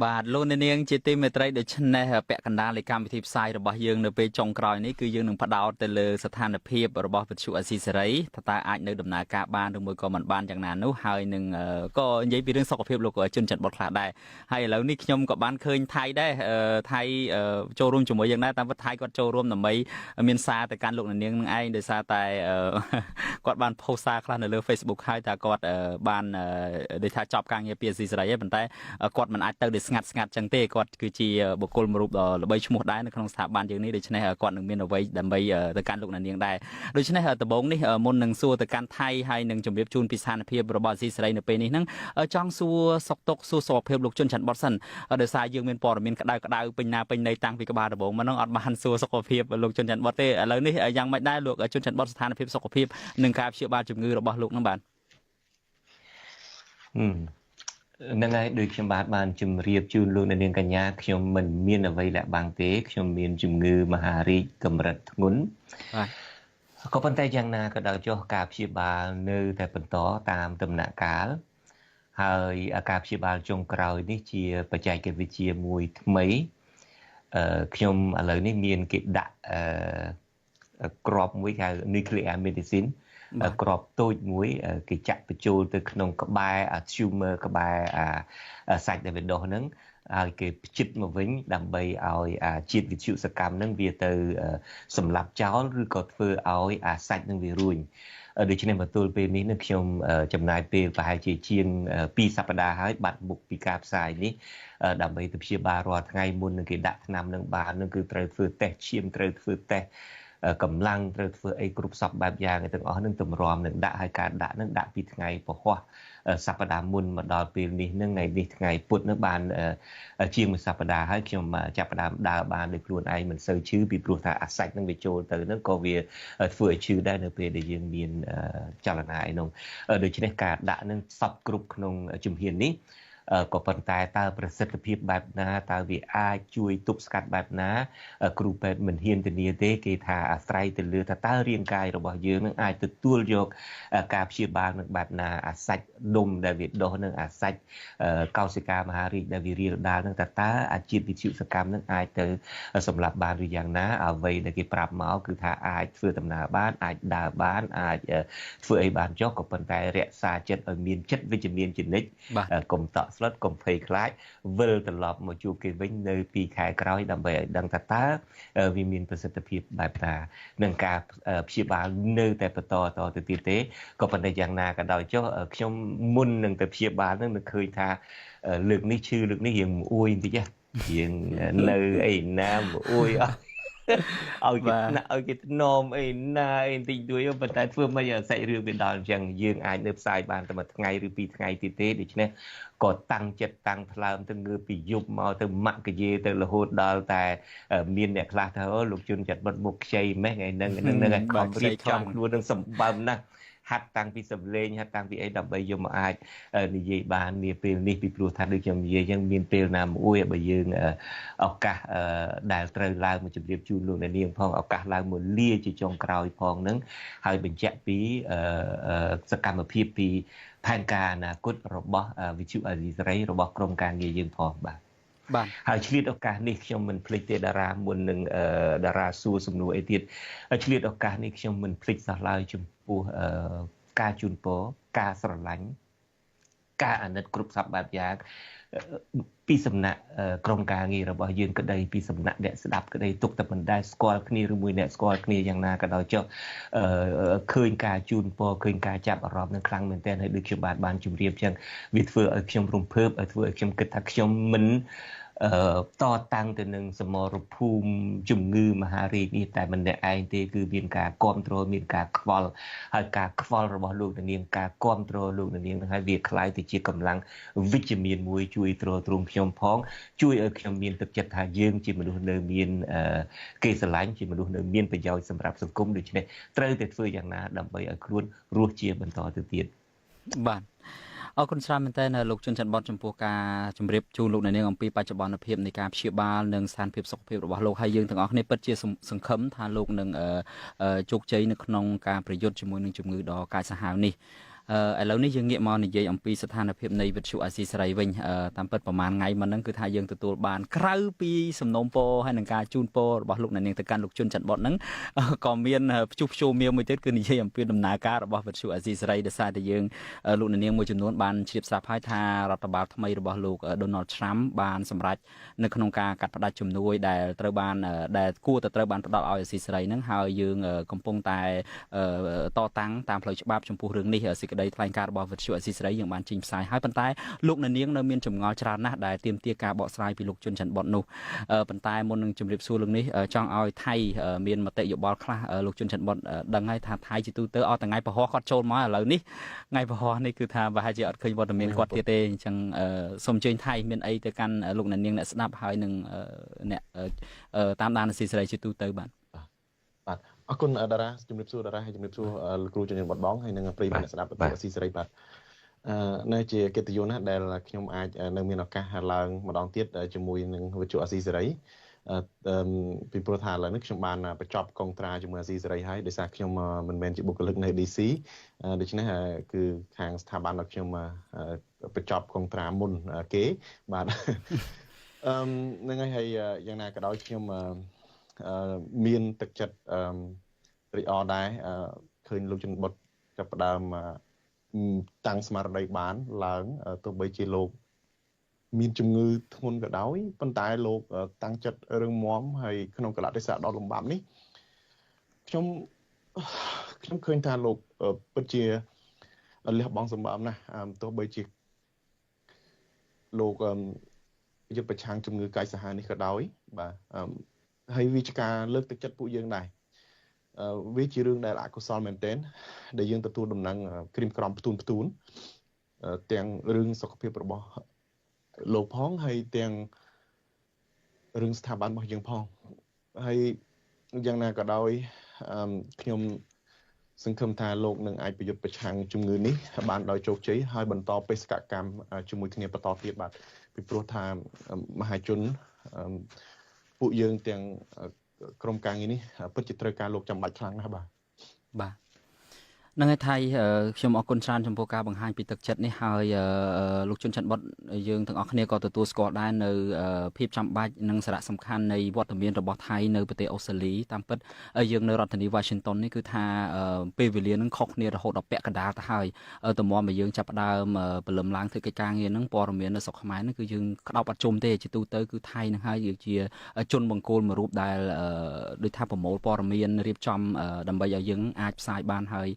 បាទលោកអ្នកនាងជាទីមេត្រីដូច្នេះពាក់កណ្ដាលនៃកម្មវិធីផ្សាយរបស់យើងនៅពេលចុងក្រោយនេះគឺយើងនឹងផ្ដោតទៅលើស្ថានភាពរបស់វិទ្យុអាស៊ីសេរីថាតើអាចនៅដំណើរការបានឬមួយក៏មិនបានយ៉ាងណានោះហើយនឹងក៏និយាយពីរឿងសុខភាពលោកជុនច័ន្ទបុត្រខ្លះដែរហើយឥឡូវនេះខ្ញុំក៏បានឃើញថៃដែរថៃចូលរួមជាមួយយើងដែរតាមពិតថៃគាត់ចូលរួមដើម្បីមានសារទៅកាន់លោកអ្នកនាងនឹងឯងដោយសារតែគាត់បានផុសសារខ្លះនៅលើ Facebook ហើយថាគាត់បានដូចថាចប់ការងារពីអាស៊ីសេរីហើយប៉ុន្តែគាត់មិនអាចទៅដោយស្ងាត់ស្ងាត់ចឹងទេគាត់គឺជាបុគ្គលមួយរូបដ៏ល្បីឈ្មោះដែរនៅក្នុងស្ថាប័នយើងនេះដូច្នេះគាត់នឹងមានអ្វីដើម្បីទៅកាន់លោកអ្នកនាងដែរដូច្នេះដំបូងនេះមុននឹងសួរទៅកាន់ថៃហើយនឹងជម្រាបជូនពីស្ថានភាពរបស់អាស៊ីសេរីនៅពេលនេះហ្នឹងចង់សួរសុខទុក្ខសួរសុខភាពលោកជុនច័ន្ទបុត្រសិនដោយសារយើងមានព័ត៌មានក្តៅក្តៅពេញណាពេញណីតាំងពីក្បាលដំបូងមកហ្នឹងអត់បានសួរសុខភាពលោកជុនច័ន្ទបុត្រទេឥឡូវនេះយ៉ាងម៉េចដែរលោកជុនច័ន្ទបុត្រស្ថានភាពសុខភាពនិងការព្យាបាលជំងឺរបស់លោកហ្នឹងបាទ ហ្នឹងហើយដូចខ្ញុំបាទបានជម្រាបជូនលោកអ្នកនាងកញ្ញាខ្ញុំមិនមានអ្វីលាក់បាំងទេខ្ញុំមានជំងឺមហារីកកម្រិតធ្ងន់ បាទ ក៏ប៉ុន្តែយ៉ាងណាក៏ដោយចុះការព្យាបាលនៅតែបន្តតាមដំណាក់កាលហើយការព្យាបាលចុងក្រោយនេះជាបច្ចេកវិទ្យាមួយថ្មីអឺខ្ញុំឥឡូវនេះមានគេដាក់អឺក្របមួយហៅ nuclear medicine ក្របតូចមួយគេចាក់បញ្ចូលទៅក្នុងក្បែរ tumor ក្បែរអាសាច់ដែលវាដុះហ្នឹងហើយគេផ្ចិតមកវិញដើម្បីឲ្យអាជាតិវិទ្យុសកម្មហ្នឹងវាទៅសម្លាប់ចោលឬក៏ធ្វើឲ្យអាសាច់ហ្នឹងវារួញដូច្នេះមកទល់ពេលនេះនឹងខ្ញុំចំណាយពេលប្រហែលជាជាង2សប្តាហ៍ហើយបាត់មុខពីការផ្សាយនេះដើម្បីទៅព្យាបាលរាល់ថ្ងៃមុននឹងគេដាក់ថ្នាំនឹងបាននឹងគឺត្រូវធ្វើតេស្តឈាមត្រូវធ្វើតេស្តកម្លាំងត្រូវធ្វើអីគ្រប់សពបែបយ៉ាងទាំងអស់នឹងទម្រាំនឹងដាក់ឲ្យការដាក់នឹងដាក់ពីថ្ងៃពហុសប្តាហ៍មុនមកដល់ពេលនេះនឹងថ្ងៃនេះថ្ងៃពុធនឹងបានជាងមួយសប្តាហ៍ហើយខ្ញុំចាប់ផ្ដើមដើរបានដោយខ្លួនឯងមិនសូវឈឺពីព្រោះថាអាសាច់នឹងវាចូលទៅនឹងក៏វាធ្វើឲ្យឈឺដែរនៅពេលដែលយើងមានចលនាអីនោះដូច្នេះការដាក់នឹងសពគ្រប់ក្នុងជំហាននេះក៏ប៉ុន្តែតើប្រសិទ្ធភាពបែបណាតើវាអាចជួយទប់ស្កាត់បែបណាគ្រូពេទ្យមិនហ៊ានធានាទេគេថាអាស្រ័យទៅលើថាតើរាងកាយរបស់យើងនឹងអាចទទួលយកការព្យាបាលនឹងបែបណាអាសាច់ដុំដែលវាដុះនឹងអាសាច់កោសិកាមហារីកដែលវារាលដាលនឹងតើអាជាតិវិទ្យុសកម្មនឹងអាចទៅសម្លាប់បានឬយ៉ាងណាអ្វីដែលគេប្រាប់មកគឺថាអាចធ្វើដំណើរបានអាចដើរបានអាចធ្វើអីបានចុះក៏ប៉ុន្តែរក្សាចិត្តឲ្យមានចិត្តវិជ្ជមានជានិច្ចកុំតក់ស្លុតកុំភ័យខ្លាចវិលត្រឡប់មកជួបគេវិញនៅ2ខែក្រោយដើម្បីឲ្យដឹងថាតើវាមានប្រសិទ្ធភាពបែបណានឹងការព្យាបាលនៅតែបន្តតទៅទៀតទេក៏ប៉ុន្តែយ៉ាងណាក៏ដោយចុះខ្ញុំមុននឹងទៅព្យាបាលនឹងឃើញថាលើកនេះឈឺលើកនេះរៀងអួយបន្តិចរៀងនៅអីណាអួយអត់ឲ្យគេថ្នាក់ឲ្យគេថ្នមអីណាអីបន្តិចដួយប៉ុន្តែធ្វើមិនឲ្យសាច់រឿងវាដល់អញ្ចឹងយើងអាចនៅផ្សាយបានតែមួយថ្ងៃឬពីរថ្ងៃទៀតទេដូច្នេះក៏តាំងចិត្តតាំងថ្លើមទៅងើបពីយប់មកទៅម៉ាក់កាយេទៅរហូតដល់តែមានអ្នកខ្លះថាលោកជុនចាត់បិទមុខខ្ចីម៉េះថ្ងៃហ្នឹងហ្នឹងហ្នឹងខំរៀបចំខ្លួននឹងសម្បើមណាស់ហាត់តាំងពីសម្លេងហាត់តាំងពីអីដើម្បីយកមកអាចនិយាយបាននាពេលនេះពីព្រោះថាដូចខ្ញុំនិយាយចឹងមានពេលណាមួយបើយើងឱកាសដែលត្រូវឡើងមកជម្រាបជូនលោកអ្នកនាងផងឱកាសឡើងមកលាជាចុងក្រោយផងហ្នឹងហើយបញ្ជាក់ពីសកម្មភាពពីផែនការអនាគតរបស់វិទ្យុអាស៊ីសេរីរបស់ក្រុមការងារយើងផងបាទ បាទ ហើយឆ្លៀតឱកាសនេះខ្ញុំមិនភ្លេចទេតារាមុននឹងតារាសួរសំណួរអីទៀតឆ្លៀតឱកាសនេះខ្ញុំមិនភ្លេចសោះឡើយចំពោះការជូនពរការស្រឡាញ់ការអាណិតគ្រប់សពបែបយ៉ាងពីសំណាក់ក្រុមការងាររបស់យើងក្តីពីសំណាក់អ្នកស្ដាប់ក្តីទុកតែមិនដែលស្គាល់គ្នាឬមួយអ្នកស្គាល់គ្នាយ៉ាងណាក៏ដោយចុះឃើញការជូនពរឃើញការចាប់អារម្មណ៍នឹងខ្លាំងមែនទែនហើយដូចខ្ញុំបានជម្រាបចឹងវាធ្វើឲ្យខ្ញុំរំភើបឲ្យធ្វើឲ្យខ្ញុំគិតថាខ្ញុំមិនតតាំងទៅនឹងសមរភូមិជំងឺមហារីកនេះតែម្នាក់ឯងទេគឺមានការគ្រប់គ្រងមានការខ្វល់ហើយការខ្វល់របស់លោកនាងការគ្រប់គ្រងលោកនាងនឹងហើយវាក្លាយទៅជាកម្លាំងវិជ្ជមានមួយជួយទ្រទ្រង់ខ្ញុំផងជួយឲ្យខ្ញុំមានទឹកចិត្តថាយើងជាមនុស្សនៅមានគេស្រឡាញ់ជាមនុស្សនៅមានប្រយោជន៍សម្រាប់សង្គមដូច្នេះត្រូវតែធ្វើយ៉ាងណាដើម្បីឲ្យខ្លួនរស់ជាបន្តទៅទៀត បាទ អរគុណច្រើនមែនទែនលោកជុនច័ន្ទបតចំពោះការជម្រាបជូនលោកអ្នកនាងអំពីបច្ចុប្បន្នភាពនៃការព្យាបាលនិងស្ថានភាពសុខភាពរបស់លោកហើយយើងទាំងអស់គ្នាពិតជាសង្ឃឹមថាលោកនឹងជោគជ័យនៅក្នុងការប្រយុទ្ធជាមួយនឹងជំងឺដ៏កាចសាហាវនេះ ឥឡូវនេះយើងងាកមកនិយាយអំពីស្ថានភាពនៃវិទ្យុអាស៊ីសេរីវិញតាមពិតប្រហែលថ្ងៃមុនហ្នឹងគឺថាយើងទទួលបានក្រៅពីសំណូមពរហើយនឹងការជូនពររបស់លោកអ្នកនាងទៅកាន់លោកជុនច័ន្ទបុតហ្នឹងក៏មានព្យុះព្យោមាមួយទៀតគឺនិយាយអំពីដំណើរការរបស់វិទ្យុអាស៊ីសេរីដោយសារតែយើងលោកអ្នកនាងមួយចំនួនបានជ្រាបស្រាប់ហើយថារដ្ឋបាលថ្មីរបស់លោក Donald Trump បានសម្រេចនៅក្នុងការកាត់ផ្តាច់ជំនួយដែលត្រូវបានដែលគួរតែត្រូវបានផ្ដល់ឲ្យអាស៊ីសេរីហ្នឹងហើយយើងកំពុងតែតតាំងតាមផ្លូវច្បាប់ចំពោះរឿងនេះសេចក្តីថ្លែងការណ៍របស់វិទ្យុអាស៊ីសេរីយើងបានចេញផ្សាយហើយប៉ុន្តែលោកអ្នកនាងនៅមានចម្ងល់ច្រើនណាស់ដែលទាមទារការបកស្រាយពីលោកជុនច័ន្ទបុតនោះប៉ុន្តែមុននឹងជម្រាបសួររឿងនេះចង់ឲ្យថៃមានមតិយោបល់ខ្លះលោកជុនច័ន្ទបុតដឹងហើយថាថៃជាទូទៅអត់ថ្ងៃពហុគាត់ចូលមកឥឡូវនេះថ្ងៃពហុនេះគឺថាប្រហែលជាអត់ឃើញវត្តមានគាត់ទៀតទេអញ្ចឹងសូមអញ្ជើញថៃមានអីទៅកាន់លោកអ្នកនាងអ្នកស្ដាប់ហើយនឹងអ្នកតាមដានអាស៊ីសេរីជាទូទៅបាទបាទអរគុណតារាជំរាបសួរតារាហើយជំរាបសួរលោកគ្រូជំនាញបត់បងហើយនិងប្រិយមិត្តអ្នកស្ដាប់វិទ្យុអាស៊ីសេរីបាទនៅជាកិត្តិយសណាស់ដែលខ្ញុំអាចនៅមានឱកាសឡើងម្ដងទៀតជាមួយនឹងវិទ្យុអាស៊ីសេរីពីព្រោះថាឥឡូវនេះខ្ញុំបានបញ្ចប់កុងត្រាជាមួយអាស៊ីសេរីហើយដោយសារខ្ញុំមិនមែនជាបុគ្គលិកនៅ DC ដូច្នេះគឺខាងស្ថាប័នរបស់ខ្ញុំបញ្ចប់កុងត្រាមុនគេបាទហ្នឹងហើយយ៉ាងណាក៏ដោយខ្ញុំមានទឹកចិត្តត្រេកអរដែរឃើញលោកជុនបុត្រចាប់ផ្ដើមតាំងស្មារតីបានឡើងទោះបីជាលោកមានជំងឺធ្ងន់ក៏ដោយប៉ុន្តែលោកតាំងចិត្តរឹងមាំហើយក្នុងកលៈទេសៈដ៏លំបាកនេះខ្ញុំខ្ញុំឃើញថាលោកពិតជាលះបង់សម្បើមណាស់ទោះបីជាលោកយុទ្ធប្រឆាំងជំងឺកាយសាហាវនេះក៏ដោយបាទហើយវាជាការលើកទឹកចិត្តពួកយើងដែរវាជារឿងដែលអកុសលមែនទែនដែលយើងទទួលដំណឹងក្រៀមក្រំផ្ទួនផ្ទួនទាំងរឿងសុខភាពរបស់លោកផងហើយទាំងរឿងស្ថាប័នរបស់យើងផងហើយយ៉ាងណាក៏ដោយខ្ញុំសង្ឃឹមថាលោកនឹងអាចប្រយុទ្ធប្រឆាំងជំងឺនេះបានដោយជោគជ័យហើយបន្តបេសកកម្មជាមួយគ្នាបន្តទៀតបាទពីព្រោះថាមហាជនពួកយើងទាំងក្រុមការងារនេះពិតជាត្រូវការលោកចាំបាច់ខ្លាំងណាស់បាទបាទនឹងហើយថៃខ្ញុំអរគុណច្រើនចំពោះការបង្ហាញពីទឹកចិត្តនេះហើយលោកជុនច័ន្ទបុតយើងទាំងអស់គ្នាក៏ទទួលស្គាល់ដែរនៅភាពចាំបាច់និងសារៈសំខាន់នៃវត្តមានរបស់ថៃនៅប្រទេសអូស្ត្រាលីតាមពិតយើងនៅរដ្ឋធានី Washington នេះគឺថាពេលវេលានឹងខុសគ្នារហូតដល់ពាក់កណ្ដាលទៅហើយទម្រាំឲ្យយើងចាប់ផ្ដើមព្រលឹមឡើងធ្វើកិច្ចការងារនឹងព័ត៌មាននៅស្រុកខ្មែរនឹងគឺយើងក្តោបអត់ជុំទេជាទូទៅគឺថៃនឹងហើយជាជនបង្គោលមួយរូបដែលដូចថាប្រមូលព័ត៌មានរៀបចំដើម្បីឲ្យយើងអាចផ្សាយបានហើយ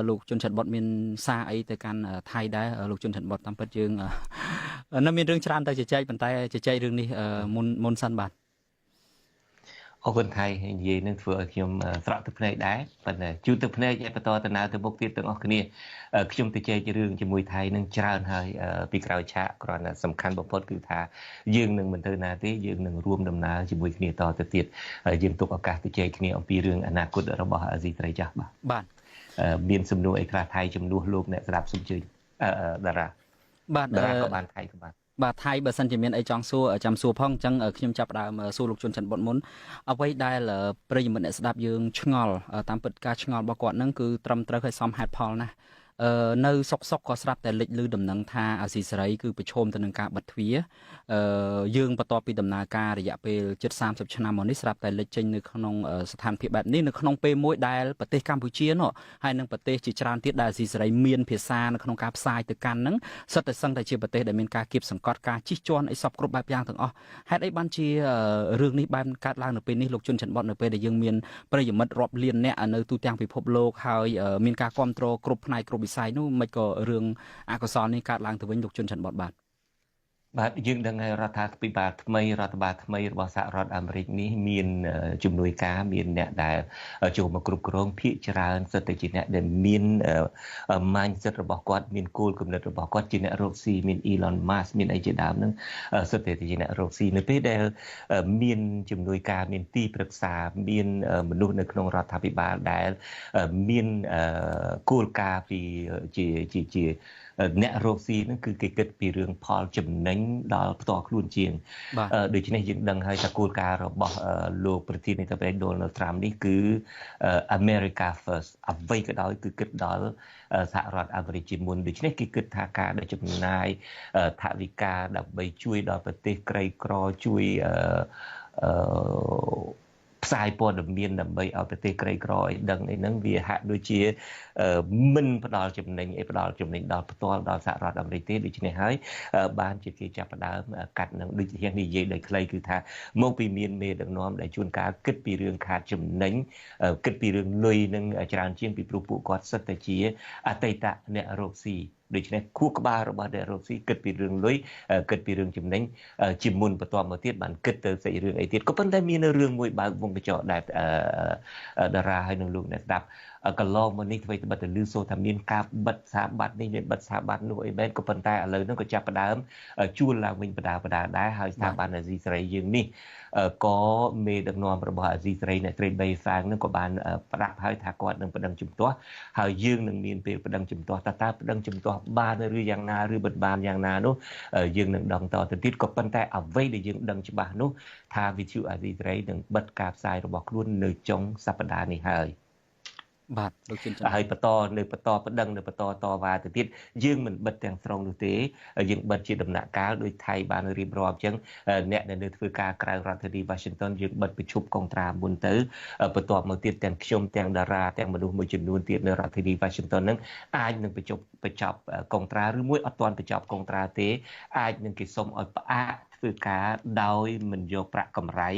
លោកជុនច័ន្ទបុតមានសារអីទៅកាន់ថៃដែរលោកជុនច័ន្ទបុតតាមពិតយើងនៅមានរឿងច្រើនទៅជជែកប៉ុន្តែជជែករឿងនេះមុនសិនបាទអរគុណថៃនិយាយនឹងធ្វើឲ្យខ្ញុំស្រក់ទឹកភ្នែកដែរប៉ុន្តែជូតទឹកភ្នែកឲ្យបន្តដំណើរទៅមុខទៀតទាំងអស់គ្នាខ្ញុំទៅជែករឿងជាមួយថៃនឹងច្រើនហើយពីក្រោយឆាកគ្រាន់តែសំខាន់បំផុតគឺថាយើងនឹងមិនទៅណាទេយើងនឹងរួមដំណើរជាមួយគ្នាតទៅទៀតយើងទុកឱកាសទៅជែកគ្នាអំពីរឿងអនាគតរបស់អាស៊ីត្រីចាស់បាទបាទមានសំណួរអីខ្លះថៃជំនួសលោកអ្នកស្ដាប់សូមជឿតារាបាទតារាក៏បានថៃក៏បានបាទថៃបើសិនជាមានអីចង់សួរចាំសួរផងអញ្ចឹងខ្ញុំចាប់ផ្ដើមសួរលោកជុនច័ន្ទបុតមុនអ្វីដែលប្រិយមិត្តអ្នកស្ដាប់យើងឆ្ងល់តាមពិតការឆ្ងល់របស់គាត់ហ្នឹងគឺត្រឹមត្រូវហើយសមហេតុផលណាស់នៅសុកសុកក៏ស្រាប់តែលេចឮដំណឹងថាអាស៊ីសេរីគឺប្រឈមទៅនឹងការបិទទ្វារយើងបន្ទាប់ពីដំណើរការរយៈពេលជិត30ឆ្នាំមកនេះស្រាប់តែលេចចេញនៅក្នុងស្ថានភាពបែបនេះនៅក្នុងពេលមួយដែលប្រទេសកម្ពុជានោះហើយនិងប្រទេសជាច្រើនទៀតដែលអាស៊ីសេរីមានភាសានៅក្នុងការផ្សាយទៅកាន់ហ្នឹងសុទ្ធតែសឹងតែជាប្រទេសដែលមានការគៀបសង្កត់ការជិះជាន់អីសពគ្រប់បែបយ៉ាងទាំងអស់ហេតុអីបានជារឿងនេះបានកើតឡើងនៅពេលនេះលោកជុនច័ន្ទបុតនៅពេលដែលយើងមានប្រិយមិត្តរាប់លានអ្នកនៅទូទាំងពិភពលោកហើយមានការគ្រប់គ្រងគ្រប់ផ្នែកគ្រប់វិស័យនោះមិនក៏រឿងអកុសលនេះកើតឡើងទៅវិញលោកជុនច័ន្ទបុតបាទបាទយើងដឹងហើយរដ្ឋាភិបាលថ្មីរដ្ឋបាលថ្មីរបស់សហរដ្ឋអាមេរិកនេះមានជំនួយការមានអ្នកដែលចូលមកគ្រប់គ្រងភាគច្រើនសុទ្ធតែជាអ្នកដែលមាន mindset របស់គាត់មានគោលគំនិតរបស់គាត់ជាអ្នករកស៊ីមាន Elon Musk មានអីជាដើមហ្នឹងសុទ្ធតែជាអ្នករកស៊ីនៅពេលដែលមានជំនួយការមានទីប្រឹក្សាមានមនុស្សនៅក្នុងរដ្ឋាភិបាលដែលមានគោលការណ៍ពីជាជា អ្នករកស៊ីហ្នឹងគឺគេគិតពីរឿងផលចំណេញដល់ផ្ទាល់ខ្លួនជាងដូច្នេះយើងដឹងហើយថាគោលការណ៍របស់លោកប្រធានាធិបតី Donald Trump នេះគឺ America First អ្វីក៏ដោយគឺគិតដល់សហរដ្ឋអាមេរិកជាមុនដូច្នេះគេគិតថាការដែលចំណាយថវិកាដើម្បីជួយដល់ប្រទេសក្រីក្រជួយផ្សាយព័ត៌មានដើម្បីឲ្យប្រទេសក្រីក្រឲ្យដឹងអីហ្នឹងវាហាក់ដូចជាមិនផ្ដល់ចំណេញអីផ្ដល់ចំណេញដល់ផ្ទាល់ដល់សហរដ្ឋអាមេរិកទេដូច្នេះហើយបានជាគេចាប់ផ្ដើមកាត់នឹងដូចជានិយាយដោយខ្លីគឺថាមកពីមានមេដឹកនាំដែលជួនកាលគិតពីរឿងខាតចំណេញគិតពីរឿងលុយនឹងច្រើនជាងពីព្រោះពួកគាត់សិតតែជាអតីតអ្នករកស៊ីដូច្នេះខួរក្បាលរបស់អ្នករកស៊ីគិតពីរឿងលុយគិតពីរឿងចំណេញជាមុនបន្ទាប់មកទៀតបានគិតទៅសាច់រឿងអីទៀតក៏ប៉ុន្តែមានរឿងមួយបើកវងកញ្ចក់ដែលតារាហើយនឹងលោកអ្នកស្ដាប់កន្លងមកនេះធ្វើត្បិតតែឮសូរថាមានការបិទស្ថាប័ននេះមានបិទស្ថាប័ននោះអីមែនក៏ប៉ុន្តែឥឡូវហ្នឹងក៏ចាប់ផ្ដើមជួលឡើងវិញបដាបដាដែរហើយស្ថាប័នអាស៊ីសេរីយើងនេះក៏មេដឹកនាំរបស់អាស៊ីសេរីអ្នកស្រីបេហ្វាងនឹងក៏បានប្រាប់ហើយថាគាត់នឹងប្តឹងជំទាស់ហើយយើងនឹងមានពេលប្តឹងជំទាស់តើតើប្តឹងជំទាស់បានឬយ៉ាងណាឬមិនបានយ៉ាងណានោះយើងនឹងដឹងតទៅទៀតក៏ប៉ុន្តែអ្វីដែលយើងដឹងច្បាស់នោះថាវិទ្យុអាស៊ីសេរីនឹងបិទការផ្សាយរបស់ខ្លួននៅចុងសប្តាហ៍នេះហើយបាទលោកជិនហើយបន្តនៅបន្តប្តឹងនៅបន្តតវ៉ាទៅទៀតយើងមិនបិទទាំងស្រុងនោះទេយើងបិទជាដំណាក់កាលដោយថៃបានរៀបរាប់អញ្ចឹងអ្នកដែលនៅធ្វើការក្រៅរដ្ឋធានី Washington យើងបិទប្រជុំកុងត្រាមុនទៅបន្ទាប់មកទៀតទាំងខ្ញុំទាំងតារាទាំងមនុស្សមួយចំនួនទៀតនៅរដ្ឋធានី Washington នឹងអាចនឹងបញ្ចប់កុងត្រាឬមួយអត់ទាន់បញ្ចប់កុងត្រាទេអាចនឹងគេសុំឲ្យផ្អាកធ្វើការដោយមិនយកប្រាក់កម្រៃ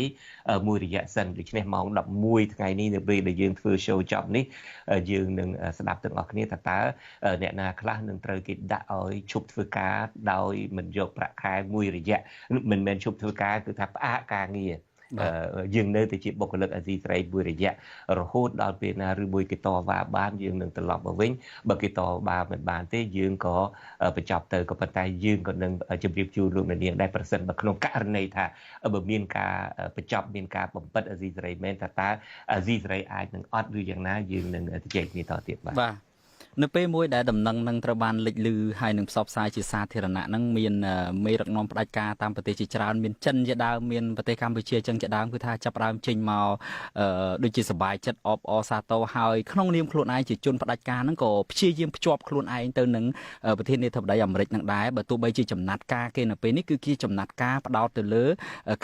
មួយរយៈសិនដូច្នេះម៉ោង11ថ្ងៃនេះនៅពេលដែលយើងធ្វើ show ចប់នេះយើងនឹងស្ដាប់ទាំងអស់គ្នាថាតើអ្នកណាខ្លះនឹងត្រូវគេដាក់ឲ្យឈប់ធ្វើការដោយមិនយកប្រាក់ខែមួយរយៈមិនមែនឈប់ធ្វើការគឺថាផ្អាកការងារយើងនៅតែជាបុគ្គលិកអាស៊ីសេរីមួយរយៈរហូតដល់ពេលណាឬមួយគេតវ៉ាបានយើងនឹងត្រឡប់មកវិញបើគេតវ៉ាមិនបានទេយើងក៏បញ្ចប់ទៅក៏ប៉ុន្តែយើងក៏នឹងជម្រាបជូនលោកអ្នកនាងដែរប្រសិនបើក្នុងករណីថាបើមានការបញ្ចប់មានការបំបិទអាស៊ីសេរីមែនថាតើអាស៊ីសេរីអាចនឹងអត់ឬយ៉ាងណាយើងនឹងជជែកគ្នាតទៀតបាទបាទនៅពេលមួយដែលដំណឹងនឹងត្រូវបានលេចឮហើយនឹងផ្សព្វផ្សាយជាសាធារណៈនឹងមានមេដឹកនាំផ្ដាច់ការតាមប្រទេសជាច្រើនមានចិនជាដើមមានប្រទេសកម្ពុជាចឹងជាដើមគឺថាចាប់ផ្ដើមចេញមកដូចជាសบายចិត្តអបអរសាទរហើយក្នុងនាមខ្លួនឯងជាជនផ្ដាច់ការហ្នឹងក៏ព្យាយាមភ្ជាប់ខ្លួនឯងទៅនឹងប្រធានាធិបតីអាមេរិកនឹងដែរបើទោះបីជាចំណាត់ការគេនៅពេលនេះគឺជាចំណាត់ការផ្ដោតទៅលើ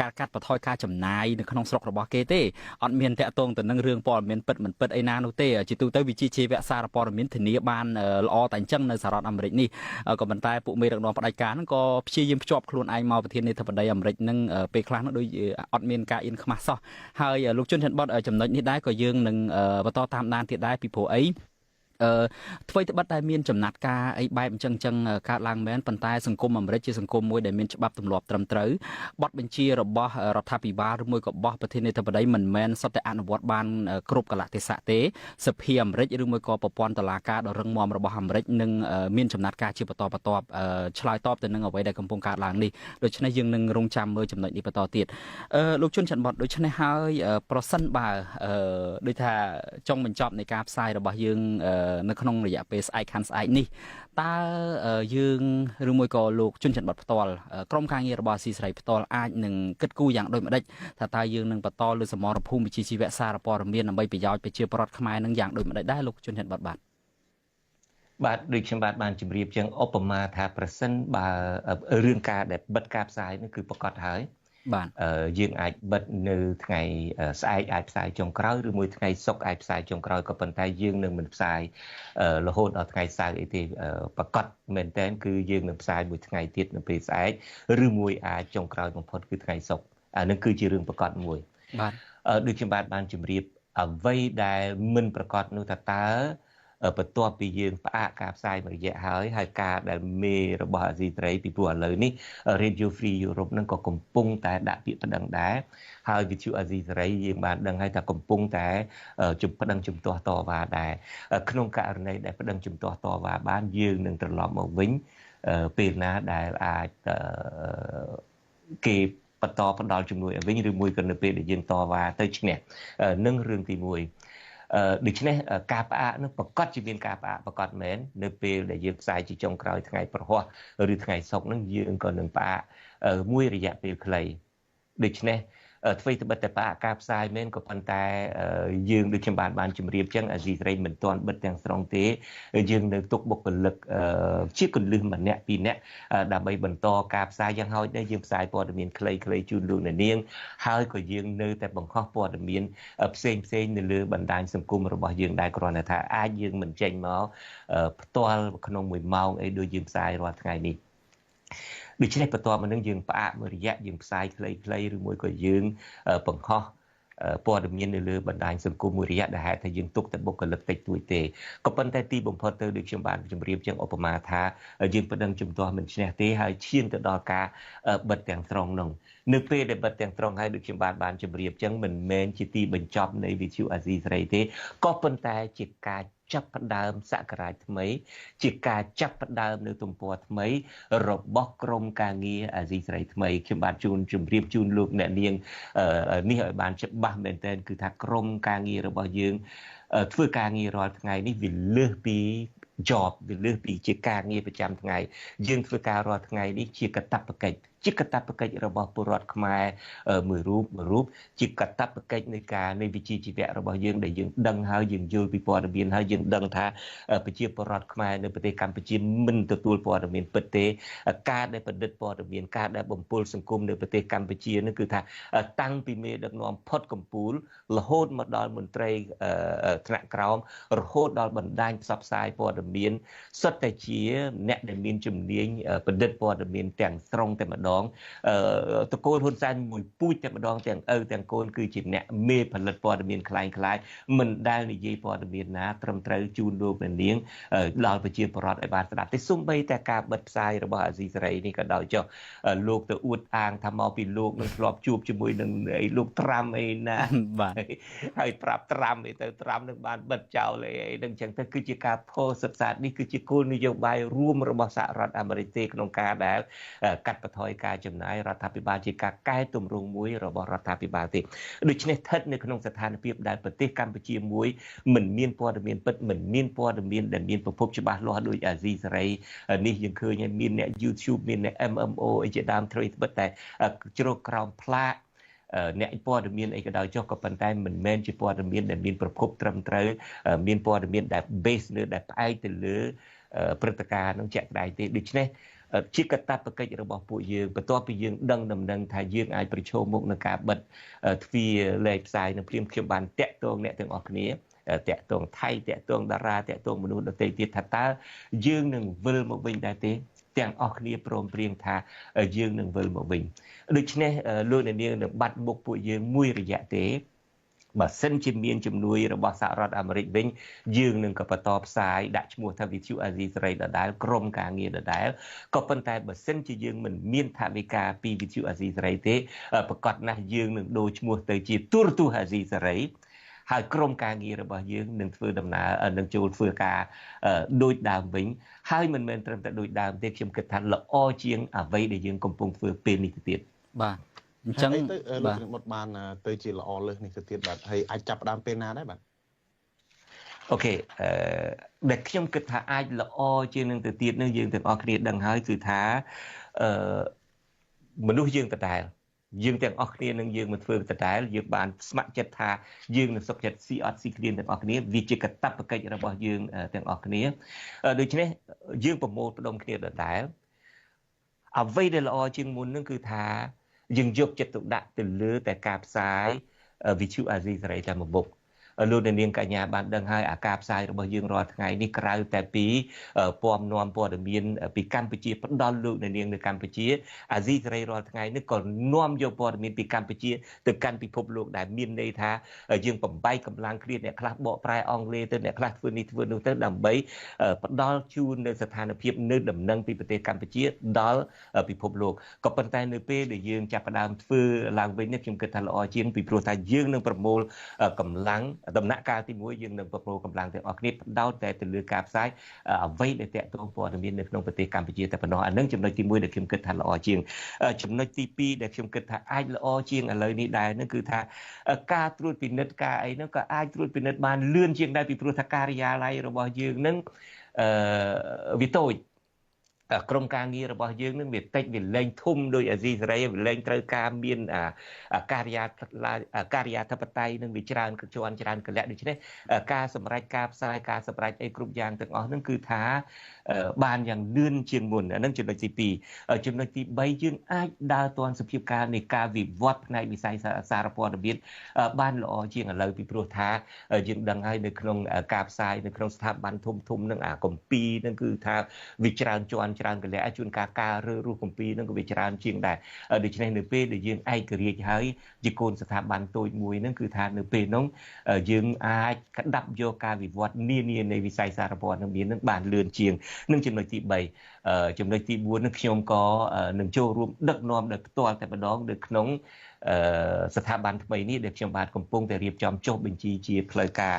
ការកាត់បន្ថយការចំណាយនៅក្នុងស្រុករបស់គេទេអត់មានតាក់ទងទៅនឹងរឿងព័ត៌មានពិតមិនពិតអីណានោះទេជាទូទៅវិជ្ជាជីវៈសារព័ត៌មានធានាបានល្អតែអញ្ចឹងនៅសហរដ្ឋអាមេរិកនេះក៏ប៉ុន្តែពួកមេដឹកនាំផ្ដាច់ការហ្នឹងក៏ព្យាយាមភ្ជាប់ខ្លួនឯងមកប្រធានាធិបតីអាមេរិកហ្នឹងពេលខ្លះហ្នឹងដូចអត់មានការអៀនខ្មាស់សោះហើយលោកជុនច័ន្ទបុត្រចំណុចនេះដែរក៏យើងនឹងបន្តតាមដានទៀតដែរពីព្រោះអីធ្វើត្បិតតែមានចំណាត់ការអីបែបអញ្ចឹងកើតឡើងមែនប៉ុន្តែសង្គមអាមេរិកជាសង្គមមួយដែលមានច្បាប់ទម្លាប់ត្រឹមត្រូវបទបញ្ជារបស់រដ្ឋាភិបាលឬមួយក៏របស់ប្រធានាធិបតីមិនមែនសុទ្ធតែអនុវត្តបានគ្រប់កលៈទេសៈទេសភាអាមេរិកឬមួយក៏ប្រព័ន្ធតុលាការដ៏រឹងមាំរបស់អាមេរិកនឹងមានចំណាត់ការជាបន្តបន្ទាប់ឆ្លើយតបទៅនឹងអ្វីដែលកំពុងកើតឡើងនេះដូច្នេះយើងនឹងរងចាំមើលចំណុចនេះបន្តទៀតលោកជុនច័ន្ទបុត្រដូច្នេះហើយប្រសិនបើដូចថាចុងបញ្ចប់នៃការផ្សាយរបស់យើងនៅក្នុងរយៈពេលស្អែកខាន់ស្អែកនេះតើយើងឬមួយក៏លោកជុនច័ន្ទបុត្រផ្ទាល់ក្រុមការងាររបស់អាស៊ីសេរីផ្ទាល់អាចនឹងគិតគូរយ៉ាងដូចម្ដេចថាតើយើងនឹងបន្តលើសមរភូមិវិជ្ជាជីវៈសារព័ត៌មានដើម្បីប្រយោជន៍ប្រជាពលរដ្ឋខ្មែរនឹងយ៉ាងដូចម្ដេចដែរលោកជុនច័ន្ទបុត្របាទបាទដូចខ្ញុំបាទបានជម្រាបចឹងឧបមាថាប្រសិនបើរឿងការដែលបិទការផ្សាយនេះគឺប្រកាសហើយបាទយើងអាចបិទនៅថ្ងៃស្អែកអាចផ្សាយចុងក្រោយឬមួយថ្ងៃសុក្រអាចផ្សាយចុងក្រោយក៏ប៉ុន្តែយើងនឹងមិនផ្សាយរហូតដល់ថ្ងៃសៅរ៍អីទេប្រកាសមែនតើគឺយើងនឹងផ្សាយមួយថ្ងៃទៀតនៅពេលស្អែកឬមួយអាចចុងក្រោយបំផុតគឺថ្ងៃសុក្រអានឹងគឺជារឿងប្រកាសមួយបាទដូចខ្ញុំបាទបានជម្រាបអ្វីដែលមិនប្រកាសនោះថាតើបន្ទាប់ពីយើងផ្អាកការផ្សាយមួយរយៈហើយហើយការដែលមេរបស់អាស៊ីសេរីពីព្រោះឥឡូវនេះ Radio Free Europe នឹងក៏កំពុងតែដាក់ពាក្យប្តឹងដែរហើយវិទ្យុអាស៊ីសេរីយើងបានដឹងហើយថាកំពុងតែជំប្តឹងជំទាស់តវ៉ាដែរក្នុងករណីដែលប្តឹងជំទាស់តវ៉ាបានយើងនឹងត្រឡប់មកវិញពេលណាដែលអាចគេបន្តផ្ដល់ជំនួយឲ្យវិញឬមួយក៏នៅពេលដែលយើងតវ៉ាទៅឈ្នះនឹងរឿងទី1 ដូច្នេះការផ្អាកនោះប្រកាសជាមានការផ្អាកប្រកាសមែននៅពេលដែលយើងផ្សាយជាចុងក្រោយថ្ងៃប្រហ័សឬថ្ងៃសុក្រនឹងយើងក៏នឹងផ្អាកមួយរយៈពេលខ្លីដូច្នេះអ្វីត្បិតតែផ្អាកការផ្សាយមែនក៏ប៉ុន្តែយើងដូចខ្ញុំបានជម្រាបចឹងអាស៊ីសេរីមិនទាន់បិទទាំងស្រុងទេយើងនៅទុកបុគ្គលិកជាកលឹះម្នាក់ពីរនាក់ដើម្បីបន្តការផ្សាយយ៉ាងហោចដែរយើងផ្សាយព័ត៌មានខ្លីៗជូនលោកអ្នកនាងហើយក៏យើងនៅតែបង្ហោះព័ត៌មានផ្សេងផ្សេងនៅលើបណ្ដាញសង្គមរបស់យើងដែរគ្រាន់តែថាអាចយើងមិនចេញមកផ្ទាល់ក្នុងមួយម៉ោងអីដូចយើងផ្សាយរាល់ថ្ងៃនេះដូច្នេះបន្ទាប់មកនឹងយើងផ្អាកមួយរយៈយើងផ្សាយខ្លីៗឬមួយក៏យើងបង្ហោះព័ត៌មាននៅលើបណ្ដាញសង្គមមួយរយៈដែលហេតុថាយើងទុកតែបុគ្គលិកតិចតួចទេក៏ប៉ុន្តែទីបំផុតទៅដូចខ្ញុំបានជម្រាបជាងឧបមាថាយើងប្តឹងជំទាស់មិនឈ្នះទេហើយឈានទៅដល់ការបិទទាំងស្រុងនោះនៅពេលដែលបិទទាំងស្រុងហើយដូចខ្ញុំបានជម្រាបចឹងមិនមែនជាទីបញ្ចប់នៃវិទ្យុអាស៊ីសេរីទេក៏ប៉ុន្តែជាការចាប់ផ្ដើមសករាជថ្មីជាការចាប់ផ្ដើមនៅទំព័រថ្មីរបស់ក្រមការងារអាស៊ីសេរីថ្មីខ្ញុំបាទជូនជម្រាបជូនលោកអ្នកនាងនេះឲ្យបានច្បាស់មែនទែនគឺថាក្រមការងាររបស់យើងធ្វើការងាររាល់ថ្ងៃនេះវាលើសពី job វាលើសពីជាការងារប្រចាំថ្ងៃយើងធ្វើការរាល់ថ្ងៃនេះជាកាតព្វកិច្ចជាកាតព្វកិច្ចរបស់ពលរដ្ឋខ្មែរមួយរូបមួយរូបជាកាតព្វកិច្ចនៃការនៃវិជ្ជាជីវៈរបស់យើងដែលយើងដឹងហើយយើងយល់ពីព័ត៌មានហើយយើងដឹងថាប្រជាពលរដ្ឋខ្មែរនៅប្រទេសកម្ពុជាមិនទទួលព័ត៌មានពិតទេការដែលប្រឌិតព័ត៌មានការដែលបំពុលសង្គមនៅប្រទេសកម្ពុជានោះគឺថាតាំងពីមេដឹកនាំផុតកំពូលរហូតមកដល់មន្ត្រីថ្នាក់ក្រោមរហូតដល់បណ្ដាញផ្សព្វផ្សាយព័ត៌មានសុទ្ធតែជាអ្នកដែលមានជំនាញប្រឌិតព័ត៌មានទាំងស្រុងតែម្ដងតកូលហ៊ុនសែនមួយពូជតែម្ដងទាំងឪទាំងកូនគឺជាអ្នកមេផលិតព័ត៌មានคล้ายៗមិនដែលនិយាយព័ត៌មានណាត្រឹមត្រូវជូនលោកអ្នកនាងដល់ប្រជាពលរដ្ឋឲ្យបានស្ដាប់ទេសូម្បីតែការបិទផ្សាយរបស់អាស៊ីសេរីនេះក៏ដោយចុះលោកទៅអួតអាងថាមកពីលោកនឹងធ្លាប់ជួបជាមួយនឹងអីលោកត្រាំអីណាបាទហើយប្រាប់ត្រាំអីទៅត្រាំនឹងបានបិទចោលអីនឹងចឹងទៅគឺជាការផុសសិក្សានេះគឺជាគោលនយោបាយរួមរបស់សហរដ្ឋអាមេរិកទេក្នុងការដែលកាត់បន្ថយការចំណាយរដ្ឋាភិបាលជាការកែទម្រង់មួយរបស់រដ្ឋាភិបាលទេដូច្នេះស្ថិតនៅក្នុងស្ថានភាពដែលប្រទេសកម្ពុជាមួយមិនមានព័ត៌មានពិតមិនមានព័ត៌មានដែលមានប្រភពច្បាស់លាស់ដូចអាស៊ីសេរីនេះយើងឃើញហើយមានអ្នក YouTube មានអ្នក MMO អីជាដើមត្រូវត្បិតតែជ្រកក្រោមផ្លាកអ្នកព័ត៌មានអីក៏ដោយចុះក៏ប៉ុន្តែមិនមែនជាព័ត៌មានដែលមានប្រភពត្រឹមត្រូវមានព័ត៌មានដែល base លើដែលផ្អែកទៅលើព្រឹត្តិការណ៍នឹងជាក់ស្ដែងទេដូច្នេះជាកាតព្វកិច្ចរបស់ពួកយើងបន្ទាប់ពីយើងដឹងដំណឹងថាយើងអាចប្រឈមមុខនឹងការបិទទ្វារលេខផ្សាយនឹងព្រាមខ្ញុំបានតាក់ទងអ្នកទាំងអស់គ្នាតាក់ទងថៃតាក់ទងតារាតាក់ទងមនុស្សដទៃទៀតថាតើយើងនឹងវិលមកវិញដែរទេទាំងអស់គ្នាព្រមព្រៀងថាយើងនឹងវិលមកវិញដូច្នេះលោកអ្នកនាងនឹងបាត់មុខពួកយើងមួយរយៈទេបើសិនជាមានជំនួយរបស់សហរដ្ឋអាមេរិកវិញយើងនឹងក៏បន្តផ្សាយដាក់ឈ្មោះថាវិទ្យុអាស៊ីសេរីដដែលក្រុមការងារដដែលក៏ប៉ុន្តែបើសិនជាយើងមិនមានថវិកាពីវិទ្យុអាស៊ីសេរីទេប្រកាសណាស់យើងនឹងដូរឈ្មោះទៅជាទូរទស្សន៍អាស៊ីសេរីហើយក្រុមការងាររបស់យើងនឹងធ្វើដំណើរនឹងចូលធ្វើការដូចដើមវិញហើយមិនមែនត្រឹមតែដូចដើមទេខ្ញុំគិតថាល្អជាងអ្វីដែលយើងកំពុងធ្វើពេលនេះទៅទៀតបាទអញ្ចឹងទៅលោកជំនុតបានទៅជាល្អលើសនេះទៅទៀតបាទហើយអាចចាប់ផ្ដើមពេលណាដែរបាទអូខេដែលខ្ញុំគិតថាអាចល្អជាងនឹងទៅទៀតនឹងយើងទាំងអស់គ្នាដឹងហើយគឺថាមនុស្សយើងដដែលយើងទាំងអស់គ្នានឹងយើងមកធ្វើដដែលយើងបានស្ម័គ្រចិត្តថាយើងនឹងសុខចិត្តស៊ីអត់ស៊ីគ្នាទាំងអស់គ្នាវាជាកាតព្វកិច្ចរបស់យើងទាំងអស់គ្នាដូច្នេះយើងប្រមូលផ្ដុំគ្នាដដែលអ្វីដែលល្អជាងមុននឹងគឺថាយើងយកចិត្តទុកដាក់ទៅលើតែការផ្សាយវិទ្យុអាស៊ីសេរីតែមួយមុខលោកអ្នកនាងកញ្ញាបានដឹងហើយអាការផ្សាយរបស់យើងរាល់ថ្ងៃនេះក្រៅតែពីពំនាំព័ត៌មានពីកម្ពុជាផ្ដល់លោកអ្នកនាងនៅកម្ពុជាអាស៊ីសេរីរាល់ថ្ងៃនេះក៏នាំយកព័ត៌មានពីកម្ពុជាទៅកាន់ពិភពលោកដែលមានន័យថាយើងបំបែកកម្លាំងគ្នាអ្នកខ្លះបកប្រែអង់គ្លេសទៅអ្នកខ្លះធ្វើនេះធ្វើនោះទៅដើម្បីផ្ដល់ជូននៅស្ថានភាពនៅដំណឹងពីប្រទេសកម្ពុជាដល់ពិភពលោកក៏ប៉ុន្តែនៅពេលដែលយើងចាប់ផ្ដើមធ្វើឡើងវិញនេះខ្ញុំគិតថាល្អជាងពីព្រោះថាយើងនឹងប្រមូលកម្លាំង ដំណាក់កាលទី1យើងនឹងប្រមូលកម្លាំងទាំងអស់គ្នាផ្ដោតតែទៅលើការផ្សាយអ្វីដែលតាក់ទងព័ត៌មាននៅក្នុងប្រទេសកម្ពុជាតែប៉ុណ្ណោះអានឹងចំណុចទី1ដែលខ្ញុំគិតថាល្អជាងចំណុចទី2ដែលខ្ញុំគិតថាអាចល្អជាងឥឡូវនេះដែរនឹងគឺថាការត្រួតពិនិត្យការអីហ្នឹងក៏អាចត្រួតពិនិត្យបានលឿនជាងដែរពីព្រោះថាការិយាល័យរបស់យើងនឹងវាតូចក្រុមការងាររបស់យើងនឹងវាតិចវាលែងធំដោយអាស៊ីសេរីវាលែងត្រូវការមានការិយាធិបតេយ្យនឹងវាច្រើនជាន់ច្រើនកលៈដូច្នេះការសម្រេចការផ្សាយការសម្រេចអីគ្រប់យ៉ាងទាំងអស់នឹងគឺថាបានយ៉ាងលឿនជាងមុនអានឹងចំណុចទី2ចំណុចទី3យើងអាចដើរទាន់សភាពការនៃការវិវត្តផ្នែកវិស័យសារព័ត៌មានបានល្អជាងឥឡូវពីព្រោះថាយើងដឹងហើយនៅក្នុងការផ្សាយនៅក្នុងស្ថាប័នធំធំនឹងអាកម្ពីនឹងគឺថាវាច្រើនជាន់ច្រើនកលៈជួនកាលការរើរស់កម្ពីនឹងក៏វាច្រើនជាងដែរដូច្នេះនៅពេលដែលយើងឯករាជ្យហើយជាកូនស្ថាប័នតូចមួយនឹងគឺថានៅពេលនោះយើងអាចក្តាប់យកការវិវត្តនានានៃវិស័យសារព័ត៌មាននឹងបានលឿនជាងនឹងចំណុចទី3ចំណុចទី4នឹងខ្ញុំក៏នឹងចូលរួមដឹកនាំដោយផ្ទាល់តែម្ដងនៅក្នុងស្ថាប័នថ្មីនេះដែលខ្ញុំបាទកំពុងតែរៀបចំចុះបញ្ជីជាផ្លូវការ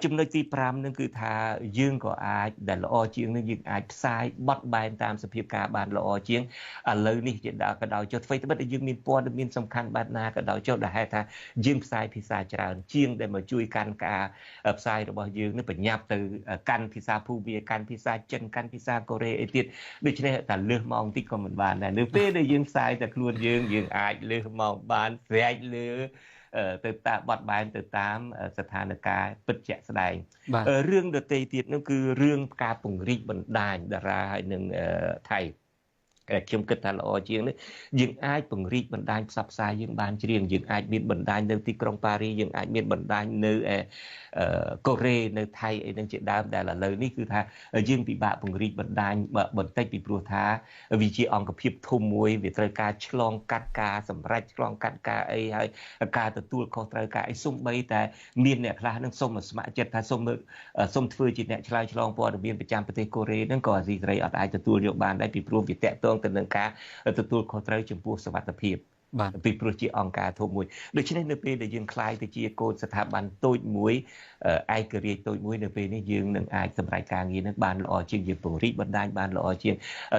ចំណុចទី5នឹងគឺថាយើងក៏អាចដែលល្អជាងនឹងយើងអាចផ្សាយបត់បែនតាមសភាពការបានល្អជាងឥឡូវនេះជាដល់ក៏ដោយចុះអ្វីត្បិតតែយើងមានព័ត៌មានសំខាន់បែបណាក៏ដោយចុះដែលហេតុថាយើងផ្សាយភាសាច្រើនជាងដែលមកជួយកាន់ការផ្សាយរបស់យើងនឹងបញ្ញាប់ទៅកាន់ភាសាភូមាកាន់ភាសាចិនកាន់ភាសាកូរ៉េអីទៀតដូច្នេះតែលើសម៉ោងតិចក៏មិនបានដែរនៅពេលដែលយើងផ្សាយតែខ្លួនយើងយើងអាចលើសម៉ោងបានស្រែកលើទៅតាមបត់បែនទៅតាមស្ថានភាពពិតជាក់ស្ដែងរឿងដទៃទៀតនោះគឺរឿងការពង្រីកបណ្ដាញតារាហើយនឹងថៃខ្ញុំគិតថាល្អជាងនេះយើងអាចពង្រីកបណ្ដាញផ្សព្វផ្សាយយើងបានជ្រៀងយើងអាចមានបណ្ដាញនៅទីក្រុងប៉ារីយើងអាចមានបណ្ដាញនៅកូរ៉េនៅថៃអីនឹងជាដើមដែលឥឡូវនេះគឺថាយើងពិបាកពង្រីកបណ្ដាញបន្តិចពីព្រោះថាវាជាអង្គភាពធំមួយវាត្រូវការឆ្លងកាត់ការសម្រេចឆ្លងកាត់ការអីហើយការទទួលខុសត្រូវការអីសំបីតែមានអ្នកខ្លះនឹងសុំស្ម័គ្រចិត្តថាសុំធ្វើជាអ្នកឆ្លើយឆ្លងព័ត៌មានប្រចាំប្រទេសកូរ៉េនឹងក៏អាស៊ីសេរីអត់អាចទទួលយកបានដែរពីព្រោះវាតាក់ទងទៅនឹងការទទួលខុសត្រូវចំពោះសុវត្ថិភាពពីព្រោះជាអង្គការធំមួយដូច្នេះនៅពេលដែលយើងក្លាយទៅជាកូនស្ថាប័នតូចមួយឯករាជ្យតូចមួយនៅពេលនេះយើងនឹងអាចសម្រេចការងារនឹងបានល្អជាងយើងពង្រីកបណ្ដាញបានល្អជាង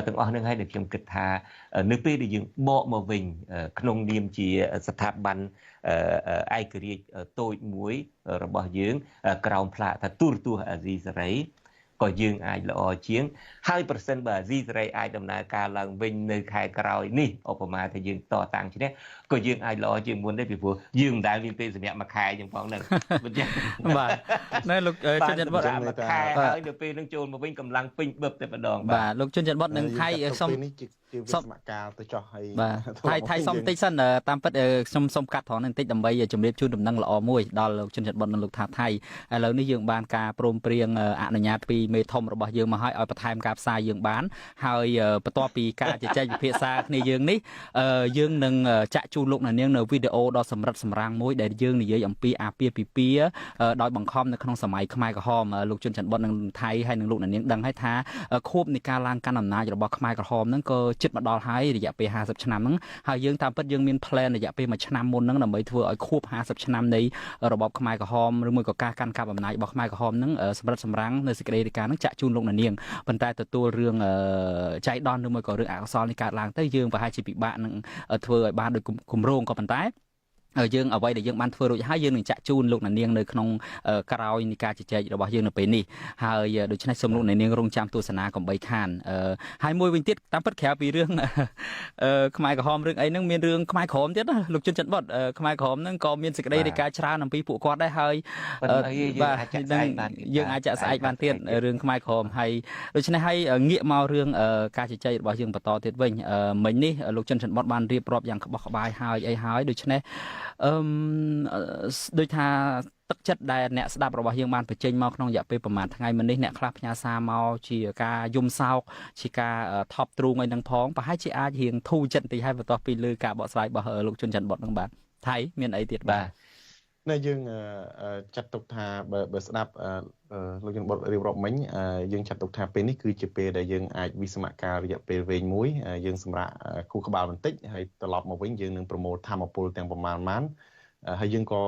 ទាំងអស់នឹងហើយដែលខ្ញុំគិតថានៅពេលដែលយើងបកមកវិញក្នុងនាមជាស្ថាប័នឯករាជ្យតូចមួយរបស់យើងក្រោមផ្លាកថាទូរទស្សន៍អាស៊ីសេរីក៏យើងអាចល្អជាងហើយប្រសិនបើអាស៊ីសេរីអាចដំណើរការឡើងវិញនៅខែក្រោយនេះឧបមាថាយើងតតាំងឈ្នះក៏យើងអាចល្អជាងមុនដែរពីព្រោះយើងមិនដែលមានពេលសម្រាប់មួយខែចឹងផងហ្នឹងបាទណែលោកជនច័ន្ទបុត្រមួយខែហើយនៅពេលនឹងចូលមកវិញកម្លាំងពេញបឹបតែម្ដងបាទលោកជនច័ន្ទបុត្រនឹងថៃសុំនេះជាវិស្មកាលទៅចោះហើយបាទថៃសុំបន្តិចសិនតាមពិតខ្ញុំសុំកាត់ត្រង់នេះបន្តិចដើម្បីជម្រាបជូនដំណឹងល្អមួយដល់លោកជនច័ន្ទបុត្រនិងលោកថាថៃឥឡូវនេះយើងបានការព្រមព្រៀងអនុញ្ញាតពីមេធំរបស់យើងមកឲ្យឲ្យបន្ថែមការផ្សាយយើងបានហើយបន្ទាប់ពីការជជែកពិភាក្សាគ្នាយើងនេះយើងនឹងចាក់ជូនលោកអ្នកនាងនៅវីដេអូដ៏សម្រិតសម្រាំងមួយដែលយើងនិយាយអំពីអាពាហ៍ពិពាហ៍ដោយបង្ខំនៅក្នុងសម័យខ្មែរក្រហមលោកជនច័ន្ទបុត្រនិងថៃហើយនិងលោកអ្នកនាងដឹងហើយថាខួបនៃការឡើងកាន់អំណាចរបស់ខ្មែរក្រហមហ្នឹងក៏ជិតមកដល់ហើយរយៈពេល50ឆ្នាំហ្នឹងហើយយើងតាមពិតយើងមាន plan រយៈពេល1ឆ្នាំមុនហ្នឹងដើម្បីធ្វើឲ្យខួប50ឆ្នាំនៃរបបខ្មែរក្រហមឬមួយក៏ការកាន់កាប់អំណាចរបស់ខ្មែរក្រហមហ្នឹងសម្រិតសម្រាំងនៅសេចក្តីរាយការណ៍ហ្នឹងចាក់ជូនលោកអ្នកនាងប៉ុន្តែទទួលរឿងចៃដន្យឬមួយក៏រឿងអកុសលនេះកើតឡើងទៅយើងប្រហែលជាពិបាកនឹងធ្វើឲ្យបានដោយគម្រោងក៏ប៉ុន្តែយើងអ្វីដែលយើងបានធ្វើរួចហើយយើងនឹងចាក់ជូនលោកអ្នកនាងនៅក្នុងក្រោយនៃការជជែករបស់យើងនៅពេលនេះហើយដូច្នេះសូមលោកអ្នកនាងរងចាំទស្សនាកំបីខានហើយមួយវិញទៀតតាមពិតក្រៅពីរឿងខ្មែរក្រហមរឿងអីហ្នឹងមានរឿងខ្មែរក្រហមទៀតណាលោកជនច័ន្ទបុត្រខ្មែរក្រហមហ្នឹងក៏មានសេចក្តីរាយការណ៍ច្រើនអំពីពួកគាត់ដែរហើយបាទយើងអាចចាក់ស្អែកបានទៀតរឿងខ្មែរក្រហមហើយដូច្នេះហើយងាកមករឿងការជជែករបស់យើងបន្តទៀតវិញមិញនេះលោកជនច័ន្ទបុត្របានរៀបរាប់យ៉ាងក្បោះក្បាយហើយអីហើយដូច្នេះដូចថាទឹកចិត្តដែលអ្នកស្ដាប់របស់យើងបានបញ្ចេញមកក្នុងរយៈពេលប្រហែលថ្ងៃមុននេះអ្នកខ្លះផ្ញើសារមកជាការយំសោកជាការថប់ទ្រូងអីនឹងផងប្រហែលជាអាចរៀងធូរចិត្តបន្តិចហើយបន្ទាប់ពីលើការបកស្រាយរបស់លោកជនច័ន្ទបុត្រនឹងបាទថៃមានអីទៀតបាទ ណែយើងចាត់ទុកថាបើស្ដាប់លោកជនបុត្ររៀបរាប់មិញយើងចាត់ទុកថាពេលនេះគឺជាពេលដែលយើងអាចវិស្មកាលរយៈពេលវែងមួយយើងសម្រាប់ខួរក្បាលបន្តិចហើយត្រឡប់មកវិញយើងនឹងប្រមូលធម៌ពលទាំងប្រមាណម៉ានហើយយើងក៏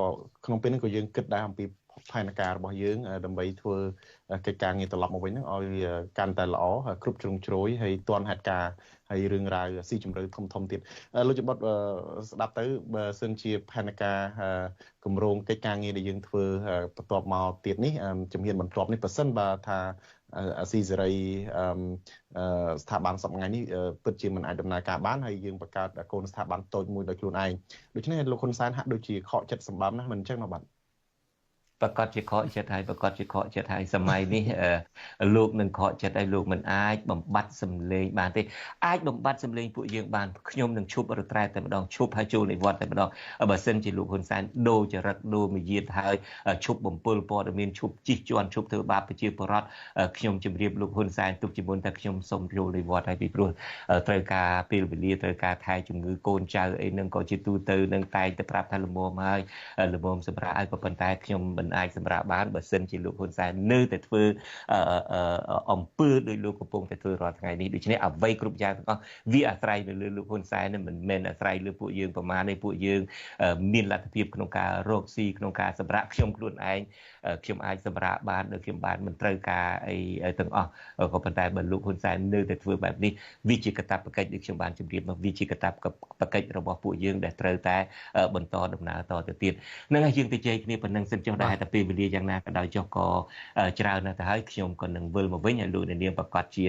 ក្នុងពេលនេះក៏យើងគិតដែរអំពី ផែនការរបស់យើងដើម្បីធ្វើកិច្ចការងារត្រឡប់មកវិញហ្នឹងឲ្យកាន់តែល្អគ្រប់ជ្រុងជ្រោយហើយទាន់ហេតុការណ៍ហើយរឿងរ៉ាវស៊ីជម្រៅធំធំទៀតលោកចបុតស្ដាប់ទៅបើសិនជាផែនការគម្រោងកិច្ចការងារដែលយើងធ្វើបន្ទាប់មកទៀតនេះជំហានបន្ទាប់នេះប្រសិនបើថាអាស៊ីសេរីស្ថាប័នសប្តាហ៍នេះពិតជាមិនអាចដំណើរការបានហើយយើងបង្កើតកូនស្ថាប័នតូចមួយដោយខ្លួនឯងដូច្នេះលោកហ៊ុនសែនហាក់ដូចជាខកចិត្តសម្បំណាស់មិនអញ្ចឹងណាបាទ ប្រកាសជាខកចិត្តហើយប្រកាសជាខកចិត្តហើយសម័យនេះលោកនឹងខកចិត្តហើយលោកមិនអាចបំបត្តិសម្លេងបានទេអាចបំបត្តិសម្លេងពួកយើងបានខ្ញុំនឹងឈប់រត្រែតែម្ដងឈប់ហើយចូលនិវត្តន៍តែម្ដងបើសិនជាលោកហ៊ុនសែនដូរចរិតដូរមាយាទហើយឈប់បំពុលព័ត៌មានឈប់ជិះជាន់ឈប់ធ្វើបាបប្រជាពលរដ្ឋខ្ញុំជម្រាបលោកហ៊ុនសែនទុកជាមុនតែខ្ញុំសូមចូលនិវត្តន៍ហើយពីព្រោះត្រូវការពេលវេលាត្រូវការថែជំងឺកូនចៅអីនឹងក៏ជាទូទៅនឹងតែងតែប្រាប់ថាល្មមហើយល្មមសម្រាប់ឲ្យក៏ប៉ុន្តែខ្ញុំមិនអាចសម្រាប់បានបើសិនជាលោកហ៊ុនសែននៅតែធ្វើអំពើដោយលោកកំពុងតែធ្វើរាល់ថ្ងៃនេះដូច្នេះអ្វីគ្រប់យ៉ាងទាំងអស់វាអាស្រ័យនៅលើលោកហ៊ុនសែនមិនមែនអាស្រ័យលើពួកយើងប្រមាណទេពួកយើងមានលទ្ធភាពក្នុងការរកស៊ីក្នុងការសម្រាប់ខ្ញុំខ្លួនឯងខ្ញុំអាចសម្រាប់បានដោយខ្ញុំបានមិនត្រូវការអីទាំងអស់ក៏ប៉ុន្តែបើលោកហ៊ុនសែននៅតែធ្វើបែបនេះវាជាកាតព្វកិច្ចដូចខ្ញុំបានជម្រាបមកវាជាកាតព្វកិច្ចរបស់ពួកយើងដែលត្រូវតែបន្តដំណើរតទៅទៀតនឹងហើយយើងទៅជែកគ្នាប៉ុណ្ណឹងសិនចុះដែរតែពេលវេលាយ៉ាងណាក៏ដោយចុះក៏ច្រើនណាស់ទៅហើយខ្ញុំក៏នឹងវិលមកវិញហើយលោកអ្នកនាងប្រកាសជា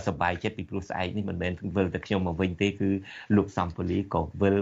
សប្បាយចិត្តពីព្រោះស្អែកនេះមិនមែនវិលតែខ្ញុំមកវិញទេគឺលោកសំពូលីក៏វិល